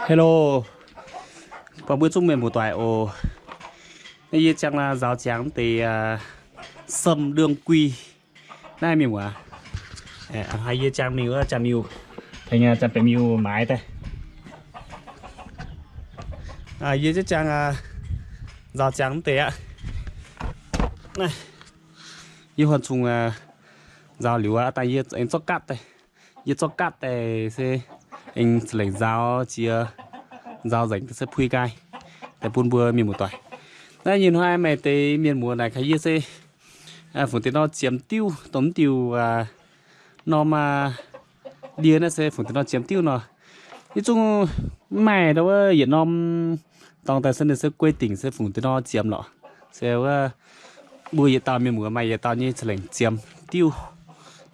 Hello, buangh mbuo zungv mienh muoz-doic oc. Naaiv yie ziangh nzaaux ziangx deix Sâm Đương Quy naaiv mienh muoz. Haiz yie ziangh miuc, ziangh miuc, tengx ziangh benx miuc maaiz daaih. Yie ziangh nzaaux ziangx deix aqv. Naaiv yie huan cungx nzaaux liuz aqv, daaih yie aengx zorqv gatv daaih. Yie zorqv gatv daaih se aengx za'lengc nzaaux jiex, nzaaux nzengc se puix nqaai daaih bun mbuo mienh muoz-doic. Naaiv nyei hnoi maaih deix mienh muoz naaic kaux yie se fungc deix nor ziemx diuv dongh mv diuh norm ndie naaiv se fungc deix nor ziemx diuv nor. Yie zungv mv maaih ndau wuov yietc norm dorngx daaih se ninh se guei dingc se fungc deix nor ziemx lorqc. Se wuov mbuo yietc dauh mienh muoz maaih yietc dauh nyei za'lengc ziemx diuv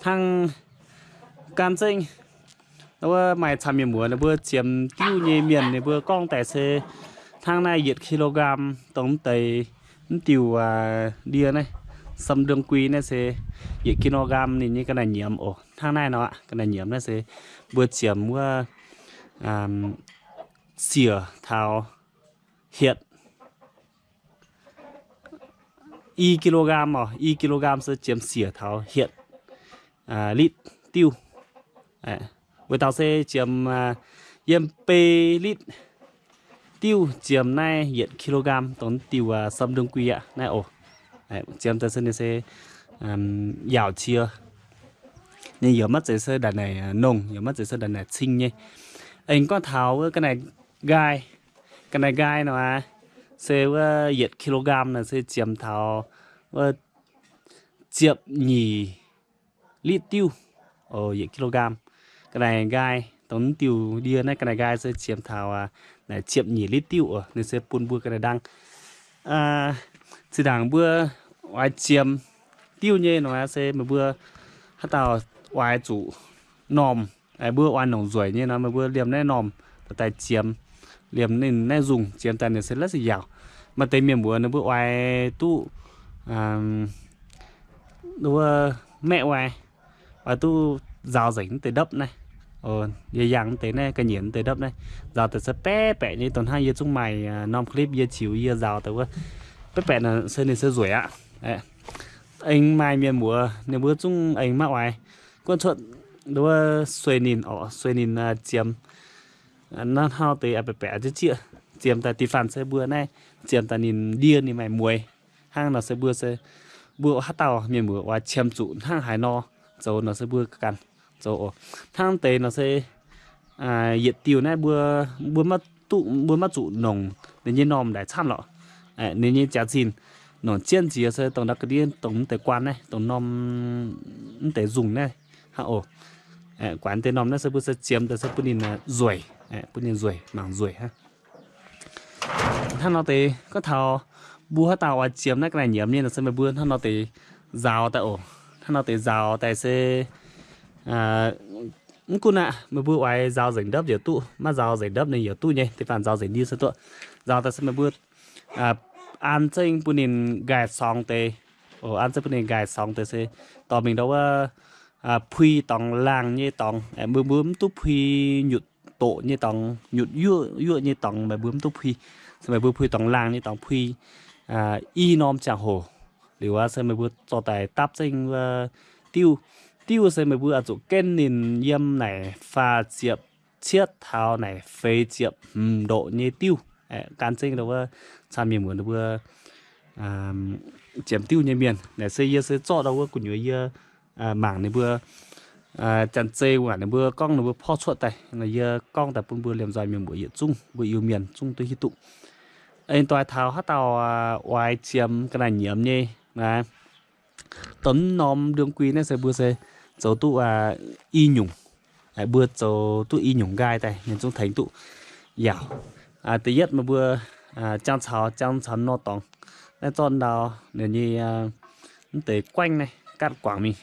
hnangv. Gan zengv ndau wuov maaih camv mienh muoz ninh mbuo ziemx diuv nyei mienh ninh mbuo gorngv daaih se hnangv naaiv yietc kilogram dongh mv deix mv diuh ndie naaiv, Sâm Đương Quy naaiv se yietc kilogram ninh nyei ga'naaiv nyiemz oc. Hnangv naaiv nor aqv, ga'naaiv nyiemz naaiv se mbuo ziemx wuov siec taux hietc i kilogram oc, i kilogram se ziemx siec taux hietc litv diuv. Weic dauh se ziemx yiem bei litv diuv ziemx naaiv yietc kilogram dongh diuh Sâm Đương Quy aqv naaiv oc. Ziemx daaih se ninh se yaauc cie. Ninh yaac maiv zeiz se ndaaih naaic nongh, yaac maiv zeiz se ndaaih naaic cing nyei. Aengx gorngv taux wuov ga'naaiv nqaai, ga'naaiv nqaai nor se wuov yietc kilogram naaic se ziemx taux wuov ziepc nyeic litv diuv, yietc kilogram. Ga'naaiv nqaai dongh diuh ndie naaiv ga'naaiv nqaai se ziemx taux naaic ziepc nyeic litv diuv oc. Ninh se bun mbuo ga'naaiv ndang. Zinh ndaangc mbuo oix ziemx diuv nyei nor se meih mbuo haaix dauh oix zuqc normh, mbuo oix nongc nzueic nyei nor meih mbuo liemh naaiv normh daaih ziemx, liemh ninh naaiv nzungh ziemx daaih ninh se laiv se yaauc. Maaih deix mienh muoz ninh mbuo oix duqv wuov maeqv oix, oix duqv nzaaux nzengc mv deix ndopv naaiv. Yie yangh mv deix naaiv ga'nyiec mv deix ndopv naaiv, nzaaux daaih se baeqv baeqc nyei dongh hnangv yie zungv maaih norm clip yie ziux yie nzaaux daaih wuov, baeqv baeqc nor se ninh se nzueic aqv. Aengx maaih mienh muoz ninh mbuo zungv aengx maiv oix, gunv cuotv wuov sueih ninh oc, sueih ninh ziemx naaiv hnangv deix baeqc baeqc zieqv zieqv, ziemx daaih da'faanh se mbuo naaiv ziemx daaih ninh ndie ninh maaih mueiz hnangv nor se mbuo se, mbuo haaix dauh mienh muoz oix qiemx zuqc hnangv haaix nor zoux nor se mbuo ganh zoux oc. Hnangv deix nor se yietc diuh naaiv mbuo, mbuo maiv zuqc nongc ninh nyei normh ndaaic camv lorqc. Ninh nyei jaax-zinh nongc jienv nziex se dongh ndau ga'ndiev dongh mv deix guaan naaiv, dongh norm mv deix nzungh naaiv hnangv oc. Guaix deix normh naaiv se mbuo se ziemx daaih se bun ninh nzueic, bun ninh nzueic, mangc nzueic hnangv. Hnangv nor deix gorngv taux mbuo haaix dauh oix ziemx naaiv ga'naaiv nyiemz nyei nor se meih mbuo hnangv nor deix nzaaux daaih oc. Hnangv nor deix nzaaux daaih se mv gunv aqv, meih mbuo oix nzaaux nzengc ndopv yaac duqv, maiv nzaaux nzengc ndopv ninh yaac duqv nyei, da'faanh nzaaux nzengc ndie se duqv. Nzaaux daaih se meih mbuo an zengv bun ninh nqaai sorngx deix. An zengv bun ninh nqaai sorngx deix se dorh mingh ndau wuov pui dorngx laangh nyei dorngx. Meih mbuo mv duqv pui nyutc doqc nyei dorngx, nyutc yuoqv yuoqv nyei dorngx meih mbuo mv duqv pui. Se meih mbuo pui dorngx laangh nyei dorngx, pui i norm ziangh hoc liuz aqv, se meih mbuo zorqv daaih dapv zengv wuov diuv. Diuv se meih mbuo oix zuqc genv ninh yiem naaic faah ziepc cietv taux naaic feix ziepc hmz ndoqc nyei diuv. Gan zengv ndau wuov camv mienh muoz ninh mbuo ziemx diuv nyei mienh. Naaic se yie se zorqv ndau wuov gu'nyuoz yie mangc ninh mbuo janx-zei waac ninh mbuo gorngv ninh mbuo porv cuotv daaih, yie gorngv daaih bun mbuo liemh nzoih mienh muoz yietc zungv mbuo Iu-Mienh zungv duqv hiuv duqv. Aengx doix taux haaix dauh oix ziemx ga'naaiv nyiemz nyei naaiv, dongh norm ndương quy naaiv se mbuo se zoux duqv i nyungc. Mbuo zoux duqv i nyungc nqaai daaih ninh zungv tengx duqv yaauc. Da'yietv meih mbuo jangx caux, jangx caux nor dorngx naaiv zorqv ndau ninh nyei mv deix guaengv naaiv gaatv guangc mingh.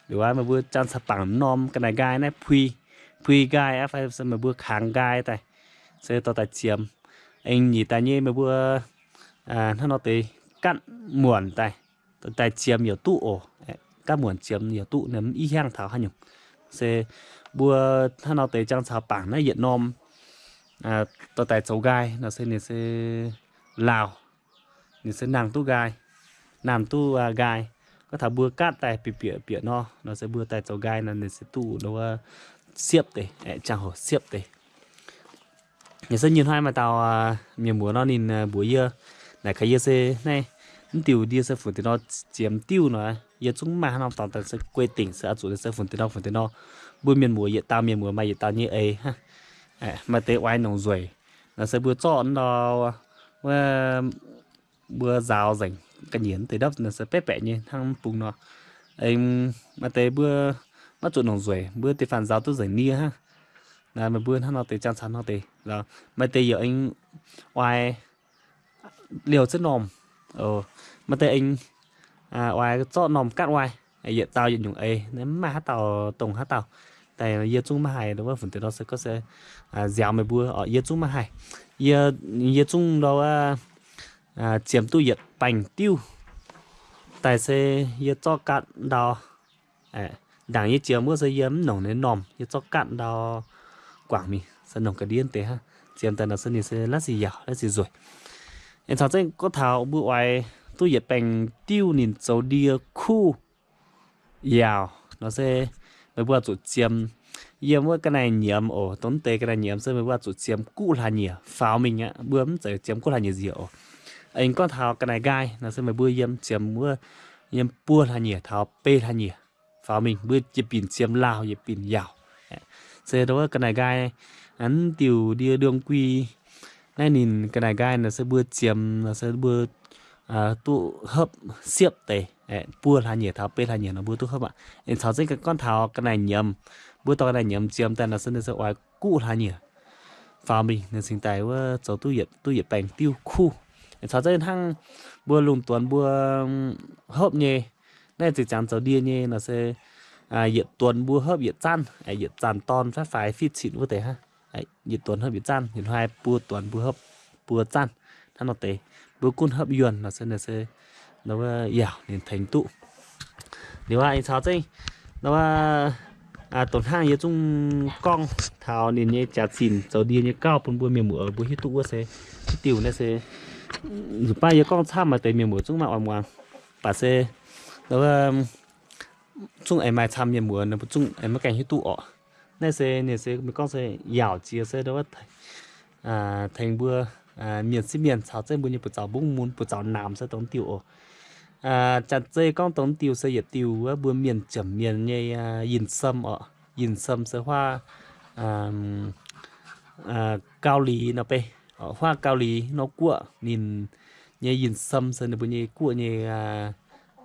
Liuz aqv, meih mbuo jangx caux bangc norm ga'naaiv nqaai naaiv pui, pui nqaai aqv fai se meih mbuo kangx nqaai daaih, se dorh daaih ziemx. Aengx nyic daaih nyei meih mbuo hnangv nor deix gaatv muonc daaih, daaih ziemx yaac duqv oc. Gaatv muonc ziemx yaac duqv, mv i hiangv taux haaix nyungc. Se mbuo hnangv nor deix jangx caux bangc naaiv yietc norm dorh daaih zoux nqaai nor se ninh se laauh, ninh se nangh duqv nqaai, naamh duqv nqaai. Gorngv taux mbuo gaatv daaih bieqc bieqc bieqc nor, nor se mbuo daaih zoux nqaai nor ninh se duqv wuov siepv deix, aeqv, ziangh hoc siepv deix. Yie se nyei hnoi maaih dauh mienh muoz nor ninh mbuox yie, naaic kaux yie se naaiv, mv diuh ndie se funx deix nor ziemx diuv nor, yie zungv mv maaih haaix norm dorngx daaih se guei dingc se oix zuqc se funx deix nor funx deix nor. Mbuo mienh muoz yietc dauh mienh muoz maaih yietc dauh nyei eix hnangv. Maaih deix oix nongc nzueic, naaiv se mbuo zorqv ndau wuov mbuo nzaaux nzengc ga'nyiec deix ndopv naaiv se baeqv baeqc nyei hnangv mv bung nor. Aengx maaih deix mbuo maiv zuqc nongc nzueic, mbuo deix faanh nzaaux duqv nzengc nie hnangv. Naaiv meih mbuo hnangv nor deix jangx caux nor deix. Maaih deix yaac aengx oix liouh ziex normh. Maaih deix aengx oix zorqv normh gaatv oix, yietc dauh yietc nyungc eix, mv maaih haaix dauh dongh haaix dauh. Daaih yie zungv maiv haih wuov funx deix nor se gorngv se nziaaux meih mbuo oc, yie zungv maiv haih. Yie, yie zungv ndau wuov ziemx duqv yietc baengh diuv daaih se yie zorqv gaatv ndau. Ndaangc yie ziemx wuov se yie mv nongc ninh normh, yie zorqv gaatv ndau guangc mingh se nongc ga'ndiev deix hnangv. Ziemx daaih nor se ninh se laiv sic yaauc laiv sic nzueic. Aengx caux zengv gorngv taux mbuo oix duqv yietc baengh diuv ninh zoux ndie kuv yaauc nor se meih mbuo oix zuqc ziemx yiem wuov ga'naaiv nyiemz oc. Dongh deix ga'naaiv nyiemz se meih mbuo oix zuqc ziemx guqv hlaax nyieqc faaux mingh aqv. Mbuo mv zeiz ziemx guqv hlaax nyieqc nzieqc oc. Aengx gorngv taux ga'naaiv nqaai nor se meih mbuo yiem ziemx wuov yiem buo hlaax nyieqc taux beix hlaax nyieqc faaux mingh, mbuo yietc binc ziemx laauh yietc binc yaauc. Se ndau wuov ga'naaiv nqaai, mv diuh ndie đương quy naaiv ninh ga'naaiv nqaai nor se mbuo ziemx nor se mbuo duqv hopv siepv deix, buo hlaax nyieqc taux beix hlaax nyieqc nor mbuo duqv hopv aqv. Aengx caux zengv gorngv taux ga'naaiv nyiemz, mbuo dorh ga'naaiv nyiemz ziemx daaih nor se ninh se oix guqv hlaax nyieqc faaux mingh ninh cingx daaih wuov zoux duqv yietc, duqv yietc baengh diuv kuv. Aengx caux zengv hnangv mbuo lungh duonx mbuo hopv nyei, naaiv zinh ziangx zoux ndie nyei nor se yietc duonx mbuo hopv yietc zanv, yietc zanc dorn faix faix fitv citv wuov deix hnangv. Yietc duonx hopv yietc zanv, yietc hnoi buo duonx mbuo hopv buo zanv hnangv nor deix. Mbuo gunv hopv yuonh nor se, nor se yaauc ninh tengx duqv. Liuz aqv, aengx caux zengv nor, dongh hnangv yie zungv gorngv taux ninh nyei jaax-zinh zoux ndie nyei gauh bun mbuo mienh muoz mbuo hiuv duqv wuov se, diuh naaiv se nzunc baav yie gorngv camv maaih deix mienh muoz zungv maiv oix muangx. Baac se zungv aengx maaih camv mienh muoz ninh mbuo zungv aengx maiv gaengh hiuv duqv orqc. Naaiv se ninh se mbuo gorngv se yaauc jiex se tengx mbuo mienh sieqv mienh caux zengv mbuo nyei buoz-zaux mbungv mun buoz-zaux namx se dongh diuh oc. Janx-zei gorngv dongh diuh se yietc diuh wuov mbuo mienh ziemx mienh nyei yinh sem orqc. Yinh sem se huaav Gau Lix nor bei, huaav Gau Lix nor guoqv ninh nyei yinh sem se ninh mbuo nyei guoqv nyei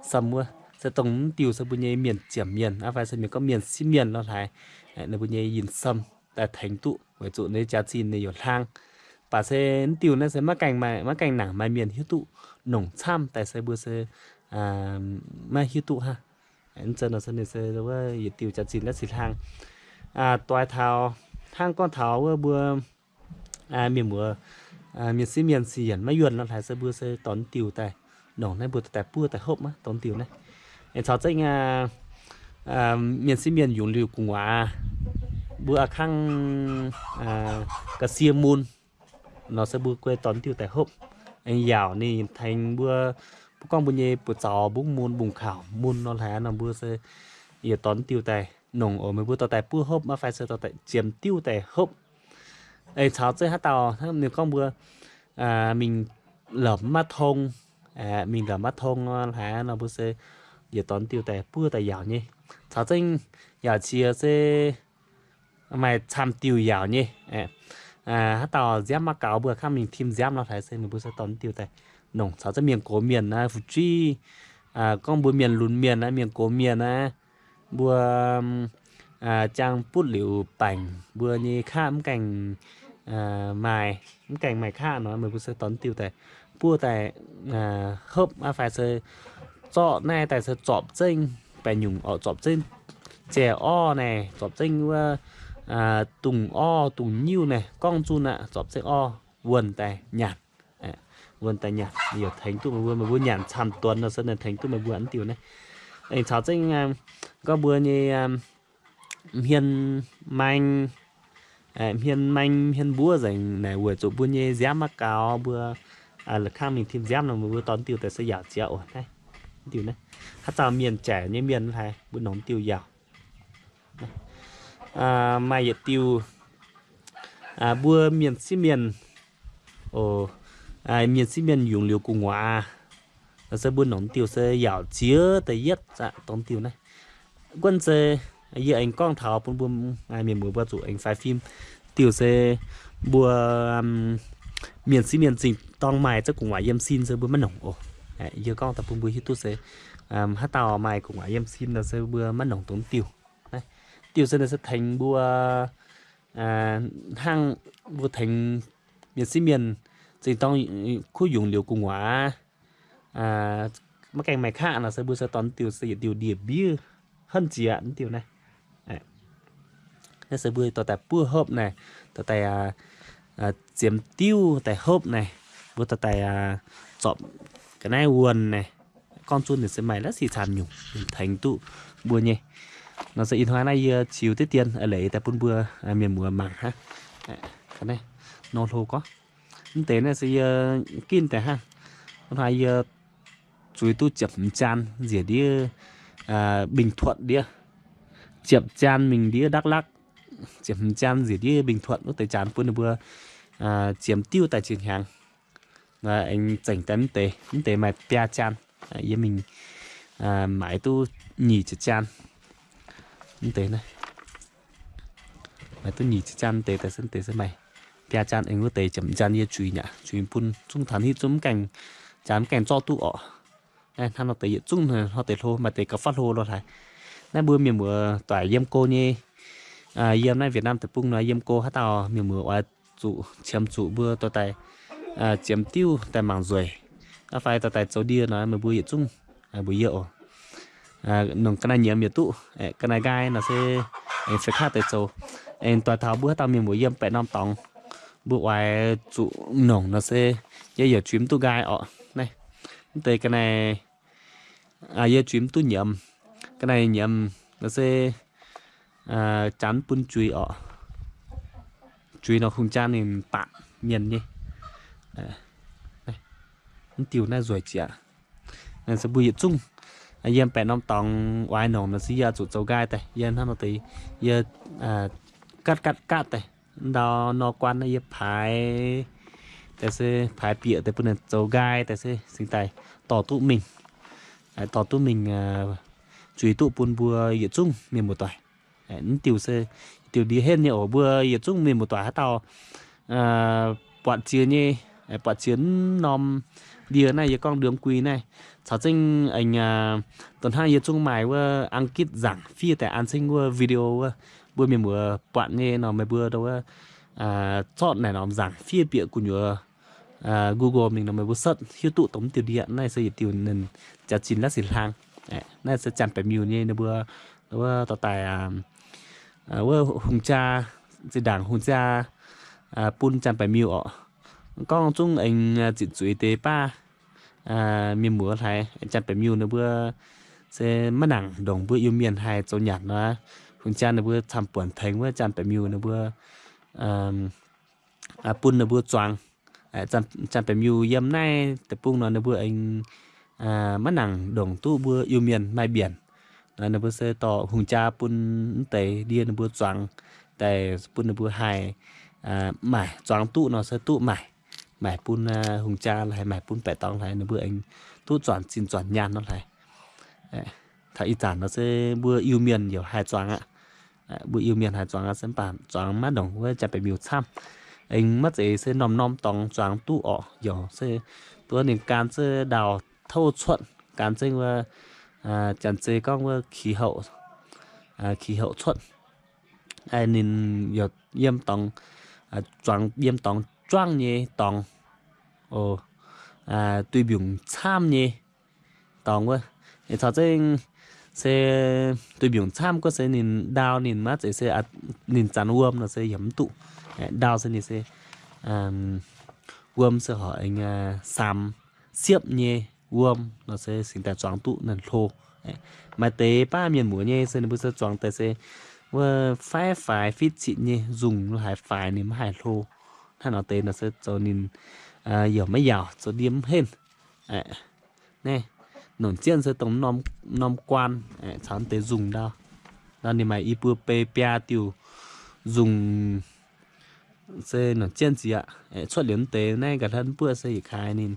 sem wuov, se dongh mv diuh se mbuo nyei mienh ziemx mienh aqv fai se mienh gorngv mienh sieqv mienh nor hlaaix, ninh mbuo nyei yinh sem daaih tengx duqv weic zuqc ninh jaax-zinh ninh youc hlang. Baac se mv diuh naaiv se maiv gaengh maaih, maiv gaengh nangc maaih mienh hiuv duqv nongc camv daaih se mbuo se maiv hiuv duqv hnangv. Mv zeiz nor se ninh se wuov yietc diuh jaax-zinh naaiv cingx hlang. Doix taux hnangv gorngv taux wuov mbuo mienh muoz, mienh sieqv mienh sin yienc maiv yuonh nor hlaaix se mbuo se dorh diuh daaih nongc naaiv mbuo daaih buov daaih hopv aqv, dorh diuh naaiv. Aengx caux zengv mienh sieqv mienh yungz liuz gu'nguaaz, mbuo a'kangv ga'sie mun nor se mbuo guei dorh diuh daaih hopv. Aengx yaauc ninh tengx mbuo, mbuo gorngv mbuo nyei buoz-zaux mbungv mun, mbungv kaux mun nor hlaaix nor mbuo se yie dorh diuh daaih nongc oc. Meih mbuo dorh daaih buov hopv maiv fai se dorh daaih ziemx diuv daaih hopv. Aengx caux zengv haaix dauh hnangv ninh gorngv mbuo mingh lomc maiv tong, mingh lomc maiv tong nor hlaaix nor mbuo se yietc dorh diuh daaih buov daaih yaauc nyei. Caux zengv yaauc qiex se maaih camv diuh yaauc nyei. Haaix dauh nziaamv maiv gaux mbuo a'kangv mingh tim nziaamv nor hlaaix se ninh mbuo se dorh diuh daaih nongc. Caux zengv mienh gox mienh naaiv fu'jueiv, gorngv mbuo mienh lunx mienh naaiv, mienh gox mienh naaiv, mbuo jaang butv liuz baengc mbuo nyei kaqv mv gaengh maaih, mv gaengh maaih kaqv nor meih mbuo se dorh diuh daaih buov daaih hopv aqv fai se zorqv naaiv daaih se zorpc zengv baeqc nyungc orqc, zorpc zengv jai orv naaiv, zorpc zengv wuov dungz orv dungz nyiuv naaiv gorngv zunv aqv, zorpc zengv orv wuonh daaih nyanc. Wuonh daaih nyanc yaac tengx duqv meih mbuo, meih mbuo nyanc camv duonx nor se tengx duqv meih mbuo aqv diuh naaiv. Aengx caux zengv gorngv mbuo nyei hmien maeng, hmien maeng hmien mbuov nzengc naaic weic zuqc mbuo nyei nziaamv maiv gaux, mbuo la'kangv mingh tim nziaamv nor, mbuo dorh diuh daaih se yaauc ziex oc. Naaiv diuh naaiv, haaix dauh mienh jaic nyei mienh haiz mbuo nongc diuh yaauc. Maaih yietc diuh, mbuo mienh sieqv mienh, mienh sieqv mienh yungz liuz gu'nguaaz, se mbuo nongc diuh se yaauc ziex da'yietv aqv. Dongh diuh naaiv, guonv se yie aengx gorngv taux bun mbuo mienh muoz mbuo zuqc aengx faix fim. Diuh se mbuo mienh sieqv mienh zingh dorng maaih za'gengh gu'nguaaz yiem sin se mbuo maiv nongc oc. Yie gorngv daaih bun mbuo hiuv duqv se haaix dauh maaih gu'nguaaz yiem sin nor se mbuo maiv nongc dongh diuh. Diuh se naaiv se tengx mbuo hnangv mbuo tengx mienh sieqv mienh zingh dorng kuv yungz liuz gu'nguaaz maiv gaengh maaih qaqv nor se mbuo se dorh diuh se yietc diuh ndie-mbiev henv jiex diuh naaiv. Naaiv se mbuo dorh daaih buov hopv naaiv, dorh daaih ziemx diuv daaih hopv naaiv, mbuo dorh daaih zorpc ga'naaiv wuonh naaiv. Gorngv zunv ninh se maaih la'sic camv nyungc tengx duqv mbuo nyei. Nor se ih hnoi naaiv yie ziux diqv dien leiz daaih bun mbuo mienh muoz mangc hnangv. Nor hlo gorngv mv deix naaiv se yie ginv daaih hnangv. Hnoi yie zuiz duqv ziepc hmz jaan nziex ndiev Bình Thuận ndiev, ziepc jaan mingh ndiev Đắk Lắk, ziepc hmz jaan nziex ndiev Bình Thuận wuov deix jaan bun ninh mbuo ziemx diuv daaih jiex hnyangx. Aengx zengc daaih mv deix, mv deix maaih biaa jaan. Yie mingh maaiz duqv nyic ziepc jaan. Mv deix naaiv, maaih duqv nyic ziepc jaan mv deix, daaih se mv deix se maaih biaa jaan, aengx wuov deix ziepc jaan yie zuiz nyaqc, zuiz bun zungv taux hitv zungv mv gaengh, jaan mv gaengh zorqv duqv orqc. Hnangv nor deix yietc zungv hnoi deix hlo, maaih deix gauh fav hlo lo hlaaix. Naaiv mbuo mienh muoz doic yiem go nyei, yiem naaiv Việt Nam deic-bung nor yiem go haaix dauh mienh muoz oix zuqc qiemx zuqc mbuo dorh daaih ziemx diuv daaih mangc nzueic, fai dorh daaih zoux ndie nor meih mbuo yietc zungv mbuox yie oc. Nongc ga'naaiv nyiemz yietc duqv, ga'naaiv nqaai nor se aengx feix kaav deix zoux. Aengx doix taux mbuo haaix dauh mienh muoz yiem baeqc norm dorngx, mbuo oix zuqc nongc nor se yie yaac zuiz mv duqv nqaai orqc. Naaiv mv deix ga'naaiv yie zuiz mv duqv nyiemz. Ga'naaiv nyiemz nor se janx bun zuiz orqc. Zuiz nor hungh jaan ninh baatc mienh nyei. Mv diuh naaiv nzueic jiex. Se mbuo yietc zungv yiem baeqc norm dorngx oix nongc nor se yie zuqc zoux nqaai daaih. Yie hnangv nor deix, yie gatv gatv gatv daaih, ndau nor guaan naaiv yie paaix daaih se paaix bieqc daaih bun ninh zoux nqaai daaih se cingx daaih dorh duqv mingh, dorh duqv mingh zuiz duqv bun mbuo yietc zungv mienh muoz-doic. Mv diuh se diuh ndie henv nyei oc. Mbuo yietc zungv mienh muoz-doic haaix dauh buatc jiex nyei, buatc jiex mv norm ndie naaiv, yie gorngv đường quay naaiv, caux zengv aengx dongh hnangv yie zungv maaih wuov Aang Gitv nzaangc fiev daaih an cingv wuov video wuov, mbuo mienh muoz buatc nyei nor meih mbuo ndau wuov zorqv naaic norm nzaangc fiev bieqc gu'nyuoz Google mingh nor meih mbuo search hiuv duqv dongh mv diuh ndie. Naaiv se yietc diuh ninh jaax zinh la'sic hlang. Naaiv se Janx-Baeqc Miuh nyei ninh mbuo wuov dorh daaih wuov hungh jaa, zinh ndaangc hungh jaa bun Janx-Baeqc Miuh orqc. Gorngv zungv aengx zitc zuiz deix baav mienh muoz hlaaix, Janx-Baeqc Miuh ninh mbuo se maiv nangc ndongc mbuo Iu-Mienh haih zoux nyanc nor, hungh jaa ninh mbuo camv-buonc tengx wuov Janx-Baeqc Miuh ninh mbuo bun ninh mbuo zuangx. Janx-Baeqc Miuh yiem naaiv deic-bung nor ninh mbuo aengx maiv nangc ndongc duqv mbuo Iu-Mienh maaih mbienc. Nor ninh mbuo se dorh hungh jaa bun mv deix ndie ninh mbuo zuangx daaih bun ninh mbuo haih maaic, zuangx duqv nor se duqv maaic. Maaic bun hungh jaa laaix maaic bun baeqc dorngx laaix ninh mbuo aengx duqv zuanc zinh zuanc nyaanh nor laaix. Taux ih zanc nor se mbuo Iu-Mienh youc haih zuangx aqv. Mbuo Iu-Mienh haih zuangx aqv, se mv baac zuangx maiv ndongc wuov Janx-Baeqc Miuh camv. Aengx maiv zeiz se norm-norm dorngx zuangx duqv orqc. Youc se duqv ninh gan zengv ndaauh touv cuotv, gan zengv wuov, janx-zei gorngv wuov khí hậu, khí hậu cuotv. Ninh youc yiem dorngx, zuangx yiem dorngx juangv nyei dorngx, duih mbiungc camv nyei dorngx wuov. Caux zengv se duih mbiungc camv guov se ninh ndaauh ninh maiv zeiz se ninh zanc wuom nor se yaac mv duqv. Ndaauh se ninh se wuom se horpc aengx saamx siepv nyei wuom nor se cingx daaih zuangx duqv ninh hlo. Maaih deix baav mienh muoz nyei se ninh mbuo se zuangx daaih se wuov faix-faix fitv citv nyei nzungh lo haaix faix ninh maiv haih hlo. Hnangv nor deix nor se zoux ninh yaac maiv yaauc, zoux ndie mv henv. Naaiv nongc jienv se dongh norm guaan caux deix nzungh ndau. Ndau ninh maaih i buo bei biaa diuh nzungh se nongc jienv nziex aqv. Cuotv liuz mv deix naaiv nqa'hlan buoqv se yietc kaaix ninh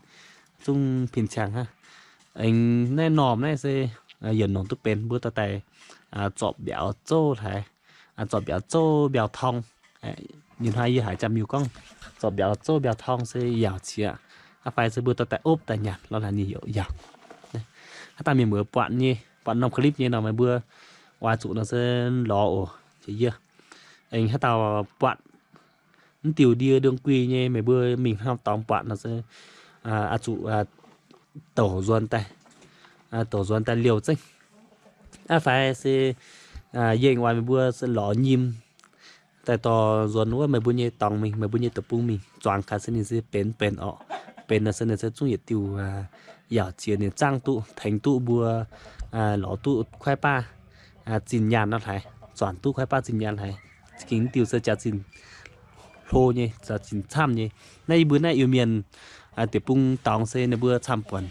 zungv pin ciangx hnangv. Aengx naaiv normh naaiv se yaac nongc duqv benx mbuo dorh daaih zorpc mbiauz zouv hlaaix, zorpc mbiauz zouv mbiauz torng. Ninh hnoi yie haiz jaa-miuh gorngv zorpc mbiauz zouv mbiauz torng se yaauc qiex aqv. Fai se mbuo dorh daaih opv daaih nyanc lorz hlaaix ninh yaac yaauc. Haaix dauh mienh muoz buatc nyei, buatc norm clip nyei nor meih mbuo oix zuqc nor se lorz oc. Jiex yie aengx haaix dauh buatc mv diuh ndie ndongc guih nyei meih mbuo mingh hnangv dorngx buatc nor se oix zuqc douc nzuonx daaih, douc nzuonx daaih liouh zengv. Aqv fai se yie aengx oix meih mbuo se lorz nyim daaih dorh nzuonx wuov meih mbuo nyei dorngx mingh, meih mbuo nyei deic-bung mingh zuangx gaax se ninh se benx benx orqc. Benx nor se ninh se zungv yietc diuh yaauc jiex ninh zaangv duqv tengx duqv mbuo lorz duqv kuaaiv baav zinh nyaanh nor hlaaix, zuanc duqv kuaaiv baav zinh nyaanh hlaaix. Ging diuh se jaax zinh hlo nyei, jaax zinh camv nyei. Naaiv yie mbuo naaiv Iu-Mienh deic-bung dorngx se ninh mbuo camv buonc,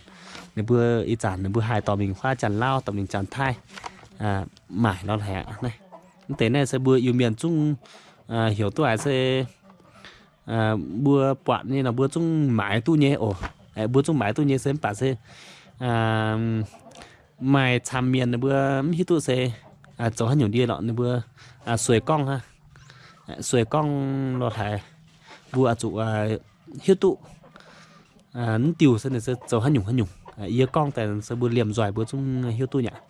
ninh mbuo ih zanc ninh mbuo haih dorh mingh huaav Janx-Lauv, dorh mingh Janx-Taiv maaic nor hlaaix aqv. Mv deix naaiv se mbuo Iu-Mienh zungv heuc duqv haiz se mbuo buatc nyei nor mbuo zungv maaiz duqv nyei oc. Mbuo zungv maaiz duqv nyei se mv baac se maaih camv mienh ninh mbuo mv hiuv duqv se zoux haaix nyungc ndie lorqc, ninh mbuo sueih gorngv hnangv. Sueih gorngv lorh haic, mbuo oix zuqc hiuv duqv mv diuh se ninh se zoux haaix nyungc haaix nyungc. Yie gorngv daaih se mbuo liemh nzoih mbuo zungv hiuv duqv nyei aqv.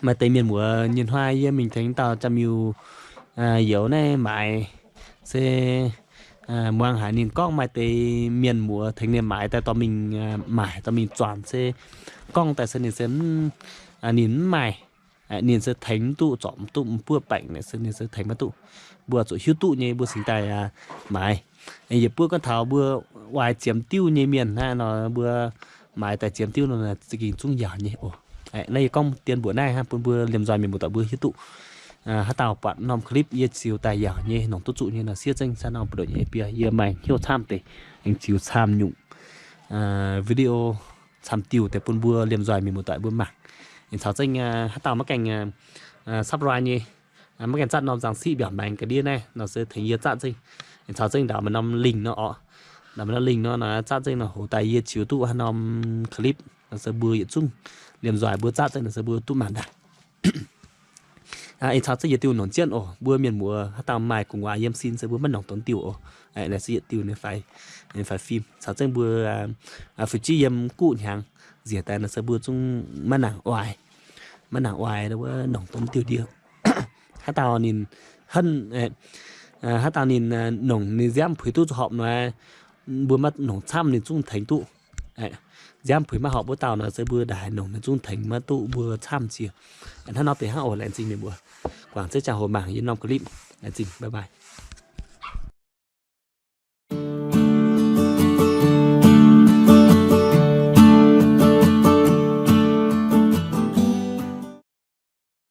Maaih deix mienh muoz nyei hnoi yie mingh tengx dauh jaa-miuh youz naaiv maaiz se muangx haic ninh gorngv maaih deix mienh muoz tengx ninh maaiz daaih dorh mingh maaic dorh mingh zuanc se gorngv daaih se ninh se ninh mv maaih, ninh se tengx mv duqv, zorpc mv duqv, mv buov baengc se ninh se tengx maiv duqv. Mbuo zuqc hiuv duqv nyei mbuo cingx daaih maaiz. Yietc buov gorngv taux mbuo oix ziemx diuv nyei mienh naaiv nor mbuo maaiz daaih ziemx diuv nor za'gengh zungv yaauc nyei oc. Naaiv yie gorngv dien mbuoqc naaiv hnangv bun mbuo liemh nzoih mienh muoz-doic mbuo hiuv duqv. Haaix dauh buatc norm clip yie ziux daaih yaauc nyei, nongc duqv zuqc nyei nor siev zengv saah norm buoz-ndoqv nyei biei, yie maaih hnyouv camv deix aengx ziux camv nyungc video camv diuh deix bun mbuo liemh nzoih mienh muoz-doic mbuo mangc. Aengx caux zengv haaix dauh maiv gaengh subscribe nyei, maiv gaengh zatv norm zangc siqv mbiaauc maengx ga'ndiev naaiv nor se tengx yie zatv zengv. Aengx caux zengv ndaaux maaih norm link nor orqc. Ndaaux maaih norm link nor nor zatv zengv nor hoc daaih yie ziux duqv haaix norm clip nor se mbuo yietc zungv liemh nzoih mbuo zatv zengv nor se mbuo duqv mangc daaih. Aengx caux zengv yietc diuh nongc jienv oc. Mbuo mienh muoz haaix dauh maaih gu'nguaaz yiem sin se mbuo maiv nongc dongh diuh oc. Naaiv se yietc diuv ninh faix fim caux zengv mbuo fu'jueiv yiem guv hnyangx nziex daaih nor se mbuo zungv maiv nangc oix, maiv nangc oix wuov nongc dongh diuh ndie. Haaix dauh ninh, haaix dauh ninh nongc ninh nziaamv puix duqv zuqc horpc nor, mbuo maiv nongc camv ninh zungv tengx duqv. Nziaamv puix maiv horpc wuov dauh nor se mbuo ndaaih nongc ninh zungv tengx maiv duqv mbuo camv jiex. Hnangv nor deix hnangv oc. Laengz zingh mienh muoz guangc zengv ziangh hoc mangc yie norm clip. Laengz zingh, bye bye.